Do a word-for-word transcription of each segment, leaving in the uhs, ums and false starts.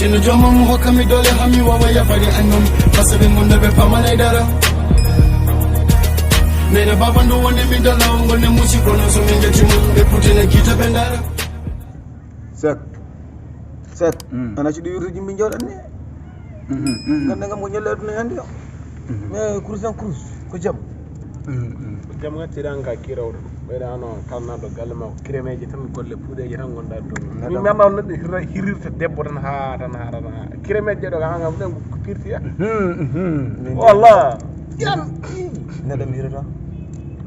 Ino joomam hokka mi doole, haa mi waawa yaafade annun. Parce que ɓe gonda ɓe paamana e dara. Nena baba ndu woni mi dala, ngone musi kono so min jatti mun, ɓe puttina kita ɓe ndara. Sek. Sek. Mm. Ana ci ɗi wirtuji min jooɗan ni. Mhm, mhm. Ganda ngam ko ñalle aduna hande o. Mhm. Mais kurus en kurus, ko jam. Mhm, mhm. Ko jam ngatti ɗan ka kirawɗo. Ɓeyɗa ano kalnaɗo galle ma ko kiremeji tan, golle puuɗeji tan gonda ɗum. Neɗɗo. Min mi anda on neɗɗo hirra-, hirirta debbo tan ha, tan ha, tan ha. Kiremeji ɗo ka hanga ɗen ko kirti ya. Mhm, mhm. Wallah. Yan. Neɗɗo mi hirata.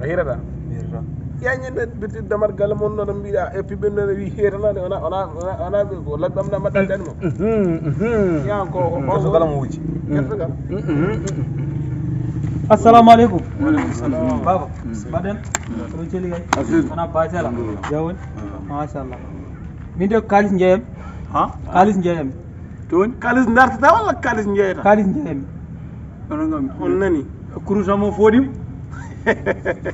A hirata? Mi hirata. Ya ñande bitti damar galle mon no mbiɗa e piɓe no wi hetanade ona, ona, ona, ona ɓe ko labɓe am na maddan mo. Mhm, mhm. Ya ko, ko, ko so galle mo wuji. Kertugal. Mhm, mhm. Assalamu alaikum. Wa alaikum salam. Baba, mm, mbaɗen? Mm. Kono celi kay? Asir. Wona batela. Alhamdulillah. Jawon? Mm. Machallah. Min de kalis jeeyam. Ha? Kalis jeeyam. To woni kalis dartata walla kalis jeeyata? Kalis jeeyam. Onon kam, on nani? Kurus am o fooɗi.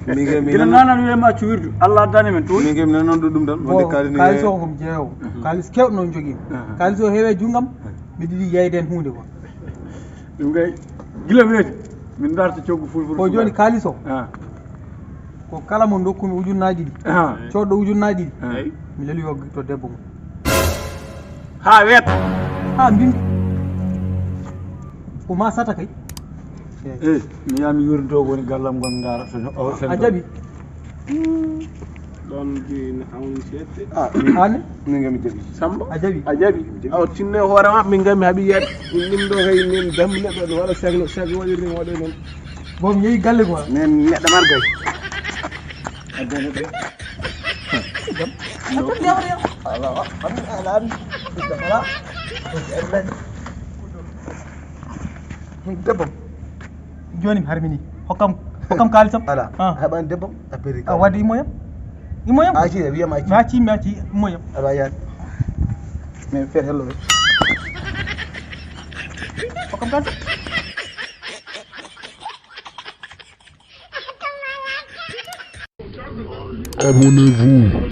Min kay, min gila nana, nana wiye ma cuwirdu. Allah addani men to woni. Min kay, min nani on ɗum tan. Wonde kalis ni kalis o ko mi jeeyowo. Mhm. Kalis kewɗo noon jogii. Aha. Kalis o heewe junngam. Aha. Miɗo yiɗi yeyde heen huunde quoi. Ɗum kay, gila weeti, min darta coggu fulfulde. Ko jooni sukaaɓe. Kaalis o? Ah. Ko kala mo ndokkumi ujunnaaji ɗiɗi, ah, coodɗo ujunnaaji ɗiɗi, ah, mi leli yoggi to debbo mum. Haa weeta. Haa mbimbi. Ko ma sata kay. Eh, mi yaa mi yurintoo woni gallam ngon ndaara to o. A jaɓi? Ɗon mbi ne hawni seeɗa. Ah, an? Min kam mi jaɓi. Samba? A jaɓi? A jaɓi? Awa tinno e hoore ma, min kam mi haɓi yeeɗa. Min ɗum ɗo kay, min dammi neɗɗo no waɗa sek no, sek waɗiri ni waɗa noon. Bon, mi yehi galle quoi. Min neɗɗo margay. Adda neɗɗo. Ala, ala, ala. Debbo. Jooni mi harmini. Hokkam, hokkam kaalisam. Ala. Ah. Haɓani debbo. A perdi a wadde immoyam. Immoyam. A acci, a wiyam a acci. Mi acci, mi acci, immoyam. Aɗa yaade. Min feere hello. Hokkam kaalisam. Abonnez-vous.